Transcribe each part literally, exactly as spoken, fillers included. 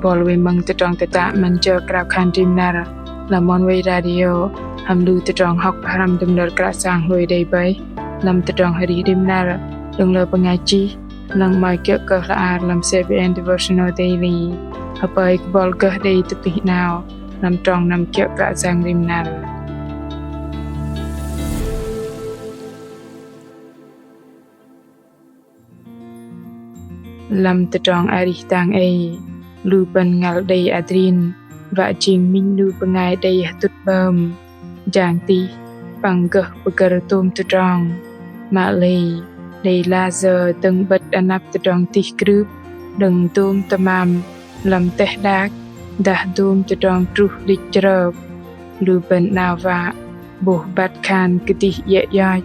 Bol wei mơ̆ng tơdrong tơdă 'Măn Jơ Krao Khan Rim Năr lăm Oneway Radio hăm lu tơdrong hŏk pơhrăm đơ̆ng nơ̆r Kră Yang hlôi đei bơih lăm tơdrong arih rim năr đơ̆ng lơ bơngai chih lăng 'mơ̆i kiơ̆ kơ hla ar lăm CBN Devotional Daily. Hơpơi kơ bol gơh đei tơplih 'nao lăm trong năm kiơ̆ Kră Yang rim năr. Lăm tơdrong arih dang ei, lu bơ̆n ngăl đei adrin wă jing minh 'nu bơngai đei hơtŭt 'bơm, jang tih păng gơh pơgơ̆r tôm tơdrong. Mă lei đei lah sơ̆ dơ̆ng 'bơ̆t anăp tơdrong tih krưp đơ̆ng dôm tơmam lăm teh đak dah dôm tơdrong truh lich chrơp. Lu bơ̆n 'nao wă 'bôh băt khan kơdih iĕ ioch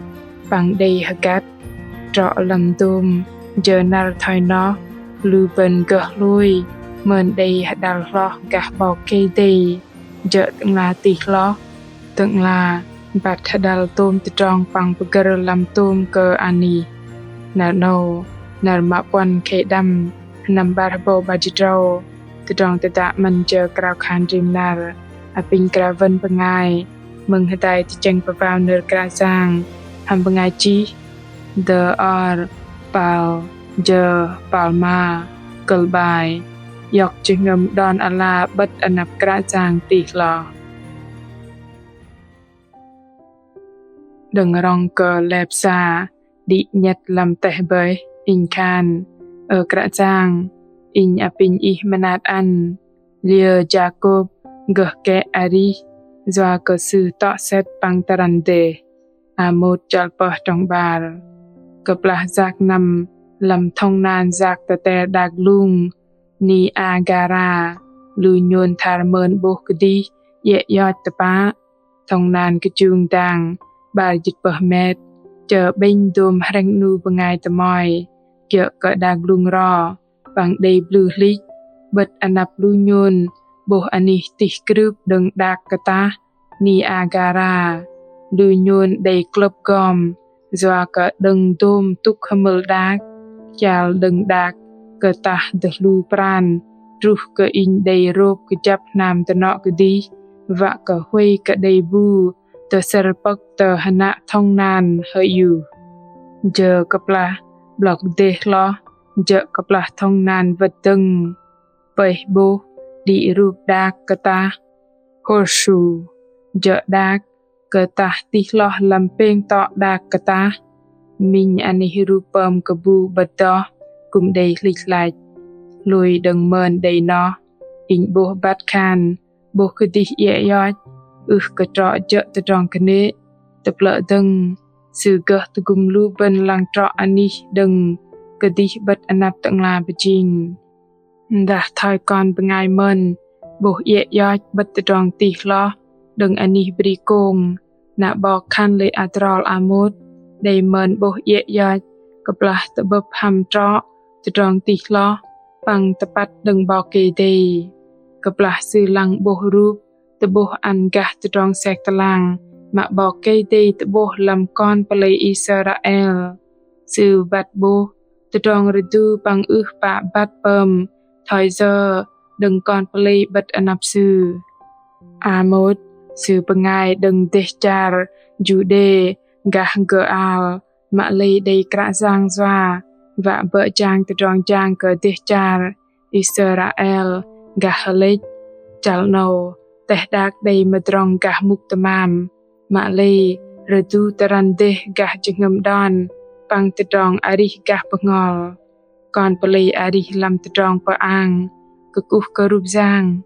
păng đei hơgăt. Trŏ lăm dôm jơ năr thoi noh, lu bơ̆n gơh hlôi mơn đei hơđăl hloh gah 'Bok Kei-Dei jơ̆ Tơ'ngla tih hloh, Tơ'ngla băt hơđăl tôm tơdrong păng pơgơ̆r lăm tôm kơ anih. Năr 'nâu, năr mă puăn khei đăm, sơnăm 'bar hơbâu 'bar jĭt tơdrâu, tơdrong tơdă 'Măn Jơ Krao Khan Rim Năr apinh krao wơn bơngai mơ̆ng hơdai tơchĕng pơwao nơ̆r Kră Yang hăm bơngai chih Dơ Or Pal Jơ Palma, kơ̆l 'bai: Iŏk jơhngơ̆m đon ala 'bơ̆t anăp Kră Yang tih hloh. Đơ̆ng rŏng kơ lep sa đĭ 'nhĕt lăm teh bơih, inh khan: Ơ Kră Yang, inh apinh Ih mơnat ăn, liơ Yakôb gơh kĕ arih yua kơ sư tŏ sĕt păng tơrăn dêh. Amôt chăl pơh trong 'bar. Kơplah yak năm lăm thŏng-nan yak tơtel đak glung Niagara, lu nhôn thar mơn 'bôh kơdih iĕ ioch tơpă. Thŏng-nan kơjung dang 'bar jĭt pơh met, chơ 'bĕnh dôm hrĕng 'nu bơngai tơmoi kiơ̆ kơ đak glung ro păng đei blŭ hlĭch. 'Bơ̆t anăp lu nhôn 'bôh anih tih krưp đơ̆ng đak kơtah Niagara, lu nhôn đei klơ̆p gom yua kơ đơ̆ng dôm tŭk hơmơ̆l đak, hial đơ̆ng đak kơtah dơhlu pran truh kơ inh đei rôp kơjăp hnam dơnŏ kơdih wă kơ huay kơ đei bu tơsơ̆r pơ̆k tơ hơnă thŏng-nan hơiuh. Jơ kơplah 'blŏk dêh hloh jơ̆ kơplah thŏng-nan wơ̆t dơ̆ng, pơih 'bôh đĭ rup đak kơtah horseshoe, jơ̆ đak kơtah tih hloh lăm pêng tŏ đak kơtah. Minh anih rup pơm kơ bu 'bơ̆t doh kư̆m đei hlĭch hlach. Hlôi đơ̆ng mơn đei noh, inh 'bôh băt khan 'bôh kơdih iĕ ioch, ưh kơ trŏ jơ̆ tơdrong kơnê̆. Tơplơ̆ dơ̆ng, sư gơh tơgŭm lu bơ̆n lăng trŏ anih đơ̆ng kơdih 'bơ̆t anăp Tơ'ngla pơjing. Dah thoi kon bơngai mơn 'bôh iĕ ioch 'bơ̆t tơdrong tih hloh đơ̆ng anih bri kông, na 'bok khan lê̆ adrol Amôt đei mơn 'bôh iĕ ioch kơplah tơ'bơ̆p hăm trŏ tơdrong tih hloh păng tơpăt đơ̆ng 'Bok Kei-Dei. Kơplah sư lăng 'bôh rup tơ'bôh ăn gah tơdrong sek tơlang mă 'Bok Kei-Dei tơ'bôh lăm kon pơlei Israel, sư băt 'bôh tơdrong rơdu păng ưh pă băt pơm thoi yơ đơ̆ng kon pơlei 'bơ̆t anăp sư. Amôt, sư bơngai đơ̆ng dêh char Juđê gah Gơal, mă lei đei Kră Yang yua wă bơ̆ jang tơdrong jang kơ dêh char Israel gah hơlĕch. Chăl 'nâu, teh đak đei mơdrŏng gah mŭk tơmam, mă lei rơdu tơrăn dêh gah jơhngơ̆m đon păng tơdrong arih gah bơhngol. Kon pơlei arih lăm tơdrong pơang, kơkuh kơ rup yang,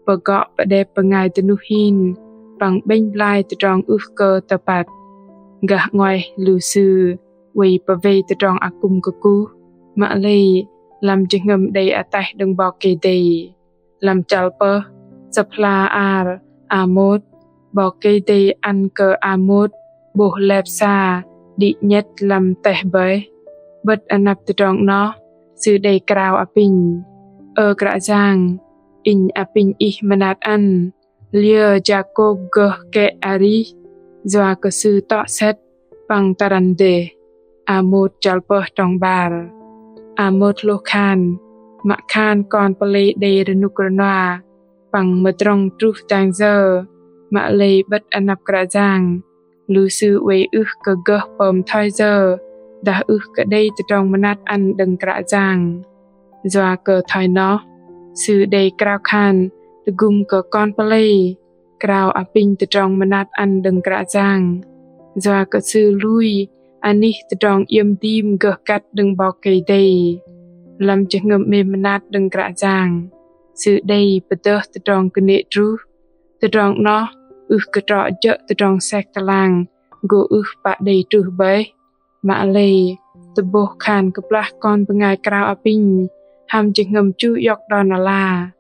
pơgŏ pơđep bơngai dơnuh hin păng 'bĕnh blai tơdrong ưh kơ tơpăt. Gah 'nguaih lu sư oei pơwei tơdrong akŭm kơkuh, mă lei lăm jơhngơ̆m đei ataih đơ̆ng 'Bok Kei-Dei. Lăm chăl pơh, sơ̆p hla ar Amôt, 'Bok Kei-Dei ăn kơ Amôt 'bôh lep sa đĭ 'nhĕt lăm teh bơih. 'Bơ̆t anăp tơdrong 'noh, sư đei krao apinh: Ơ Kră Yang, inh apinh Ih mơnat ăn, liơ Yakôp gơh kĕ arih, yua kơ sư tŏ sĕt păng tơrăn dêh. Amôt chăl pơh trong 'bar. Amôt hlôh khan: Mă khan kon pơlei đei rơnŭk rơnua păng mơdrŏng truh dang yơ, mă lei 'bơ̆t anăp Kră Yang, lu sư oei ưh kơ gơh pơm thoi yơ, dah ưh kơ đei tơdrong mơnat ăn đơ̆ng Kră Yang. Yua kơ thoi noh, sư đei krao khan tơgŭm kơ kon pơlei krao apinh tơdrong mơnat ăn đơ̆ng Kră Yang, yua kơ sư lui anih tơdrong iĕm dim gơh kăt đơ̆ng 'Bok Kei-Dei. Lăm jơhngơ̆m 'mêm mơnat đơ̆ng Kră Yang, sư đei pơdơh tơdrong kơnê̆ truh. Tơdrong 'noh ưh kơ trŏ jơ̆ tơdrong sek tơlang gô ưh pă đei truh bơih. Mă lei, tơ'bôh khan kơplah kon bơngai krao apinh hăm jơhngơ̆m chu iŏk đon ala,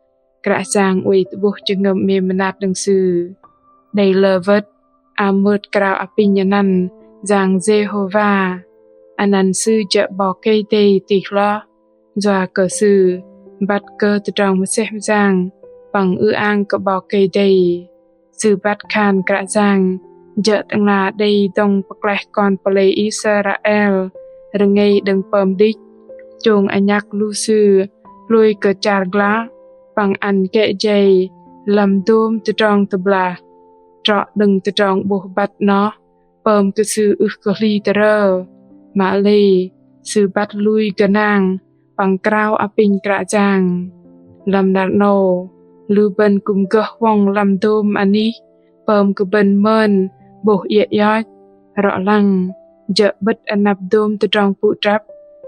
Kră Yang oei tơ'bôh jơhngơ̆m 'mêm mơnat đơ̆ng sư. Đei lơ wơ̆t, amơ̆t krao apinh anăn Yang Jêhôva, anăn sư jơ̆ 'Bok Kei-Dei tih hloh, yua kơ sư băt kơ tơdrong mơsêh mơyang păng ư-ang kơ 'Bok Kei-Dei. Sư băt khan Kră Yang jơ̆ Tơ'ngla đei dŏng pơklaih kon pơlei Israel rơngei đơ̆ng pơm đĭch, chông anhăk lu sư hlôi kơ char glah păng ăn kĕ jei lăm dôm tơdrong tơblah. Trŏ đơ̆ng tơdrong 'bôh băt 'noh pơm kơ sư ưh kơ hli tơrơ, mă lei sư băt lui gơnang păng krao apinh Kră Yang. Lăm năr 'nâu, lu bơ̆n kư̆m gơh huŏng lăm dôm anih pơm kơ bơ̆n mơn 'bôh iĕ ioch, rŏ lăng jơ̆ 'bơ̆t anăp dôm tơdrong pŭ trăp,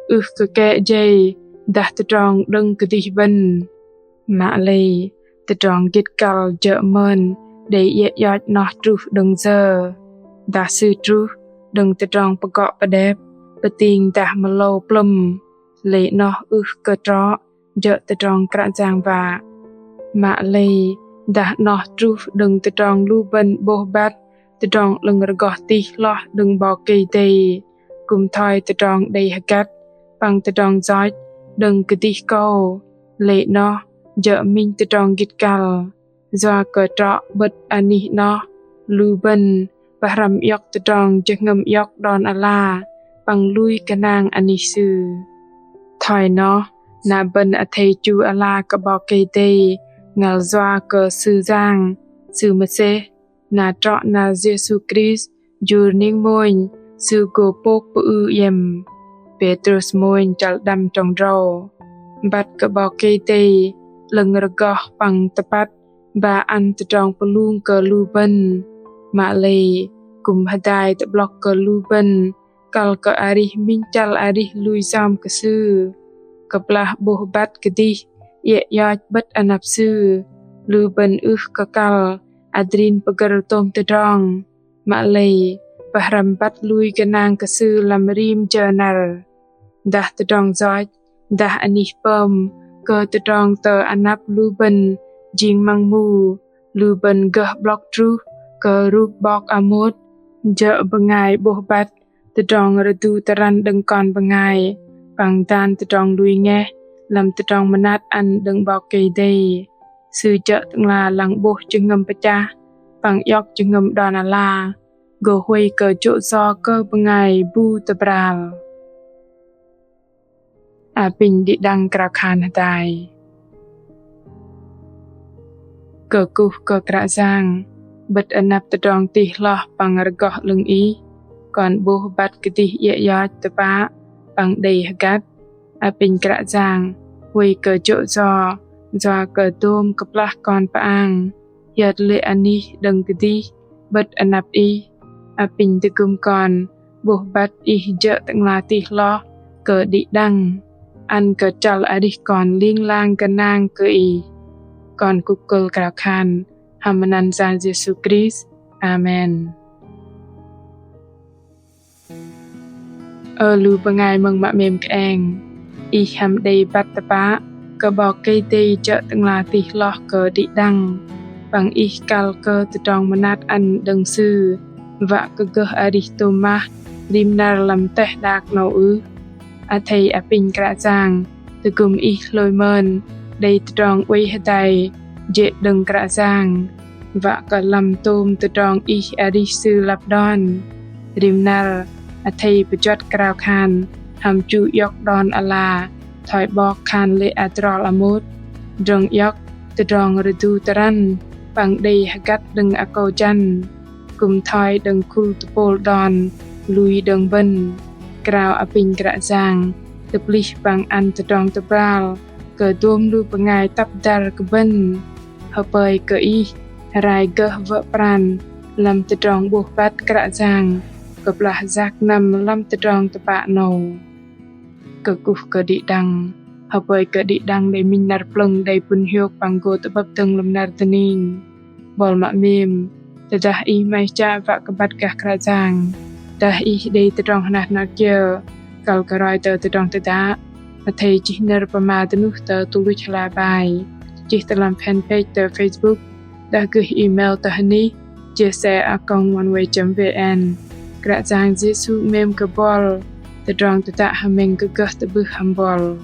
ưh kơ kĕ jei dah tơdrong đơ̆ng kơdih bơ̆n. Mă lei, tơdrong gĭt kăl jơ̆ mơn đei iĕ ioch 'noh truh đơ̆ng yơ, dah sư truh đơ̆ng tơdrong pơgŏ pơđep, pơting dah mơlâu plơ̆m, lei 'noh ưh kơ trŏ jơ̆ tơdrong Kră Yang wă. Mă lei, dah 'noh truh đơ̆ng tơdrong lu bơ̆n 'bôh băt tơdrong 'lơ̆ng rơgoh tih hloh đơ̆ng 'Bok Kei-Dei, kư̆m thoi tơdrong đei hơgăt păng tơdrong yoch đơ̆ng kơdih kâu, lei 'noh jơ̆ minh tơdrong gĭt kăl. Yua kơ trŏ 'bơ̆t anih 'noh, lu bơ̆n pơhrăm iŏk tơdrong jơhngơ̆m iŏk đon ala păng lui gơnang anih Sư. Thoi noh, na bơ̆n athei chu ala kơ 'Bok Kei-Dei ngăl yua kơ Sư Yang, Sư mơsêh, na trŏ năr Yêsu Krist jur ning mônh, Sư gô pôk pơư iĕm. Pêtrôs mônh chăl đăm trong drâu. Băt kơ 'Bok Kei-Dei 'lơ̆ng rơgoh păng tơpăt ba ăn tơdrong pơlung kơ lu bơ̆n. Mă lei kư̆m hơdai tơ'blŏk kơ lu bơ̆n kăl kơ arih minh chăl arih lui yom kơ Sư. Kơplah 'bôh băt kơdih iĕ ioch 'bơ̆t anăp Sư, lu bơ̆n ưh kơ kăl adrin pơgơ̆r tôm tơdrong, mă lei pơhrăm băt lui gơnang kơ Sư lăm rim jơ năr. Dah tơdrong yoch, dah anih pơm kơ tơdrong tơ anăp lu bơ̆n jing măng mu, lu bơ̆n gơh 'blŏk truh kơ rup 'bok amôt, jơ̆ bơngai 'bôh băt tơdrong rơdu tơrăn đơ̆ng kon bơngai, păng dan tơdrong lui ngeh lăm tơdrong mơnat ăn đơ̆ng 'Bok Kei-Dei. Sư jơ̆ Tơ'ngla lăng 'bôh jơhngơ̆m pơchah păng iŏk jơhngơ̆m đon ala, gô huay kơ jô̆ yo kơ bơngai bu tơbral. Apinh đĭ đăng krao khan hơdai. Kơkuh kơ Kră Yang, 'bơ̆t anăp tơdrong tih hloh păng rơgoh 'lơ̆ng Ih, kon 'bôh băt kơdih iĕ ioch tơpă păng đei hơgăt. Apinh Kră Yang huay kơ jô̆ yo, yua kơ dôm kơplah kon pơang hiơt lê̆ anih đơ̆ng kơdih 'bơ̆t anăp Ih. Apinh tơgŭm kon 'bôh băt Ih jơ̆ Tơ'ngla tih hloh kơ đĭ đăng, ăn kơ chăl arih kon ling lang gơnang kơ Ih. Kon kŭk kơ̆l krao khan hăm anăn Yang Yêsu Krist. Amen. Ơ lu bơngai mơ̆ng mă 'mêm kơeng, ih hăm đei băt tơpă kơ 'Bok Kei-Dei jơ̆ Tơ'ngla tih hloh kơ đĭ đăng, păng ih kăl kơ tơdrong mơnat ăn đơ̆ng Sư wă kơ gơh arih tôm mah rim năr lăm teh đak 'nâu ưh? Athei apinh Kră Yang tơgŭm ih hlôi mơn đei tơdrong oei hơdai jê̆ đơ̆ng Kră Yang, wă kơ lăm tôm tơdrong ih arih Sư lăp đon. Rim năr athei pơjuăt krao khan hăm chu iŏk đon ala thoi 'bok khan lê̆ adrol amôt, drơ̆ng iŏk, tơdrong rơdu tơrăn, păng đei hơgăt đơ̆ng akâu jăn, kư̆m thoi đơ̆ng khul tơpôl đon, lui đơ̆ng bơ̆n. Krao apinh Kră Yang, tơplih păng ăn tơdrong tơbral, kơ dôm lu bơngai tăp dăr kơ bơ̆n. Hơpơi kơ ih, rai gơh wă pran, lăm tơdrong 'bôh băt Kră Yang, kơplah yak năm lăm tơdrong tơpă 'nâu. Kơkuh kơ đĭ đăng, hơpơi kơ đĭ đăng đei minh năr plơ̆ng đei pŭn hiôk păng gô tơ'bơ̆p dơ̆ng lăm năr dơning. Buăl mă 'mêm, tơdah ih mă chă wă kơ băt gah Kră Yang, dah ih đei tơdrong hơnat hơnat kiơ, kăl kơ roi tơ tơdrong tơdă, athei chih nơ̆r pơma dơnuh tơ tơluch hla bơar, chih tơ lăm fanpage tơ Facebook, dah gơh email tơ hơnih, J C a còng oneway chấm V N. Kră Yang Yêsu 'mêm kơ buăl, tơdrong tơdă hơmĕng kơ gơh tơ'bưh hăm buăl.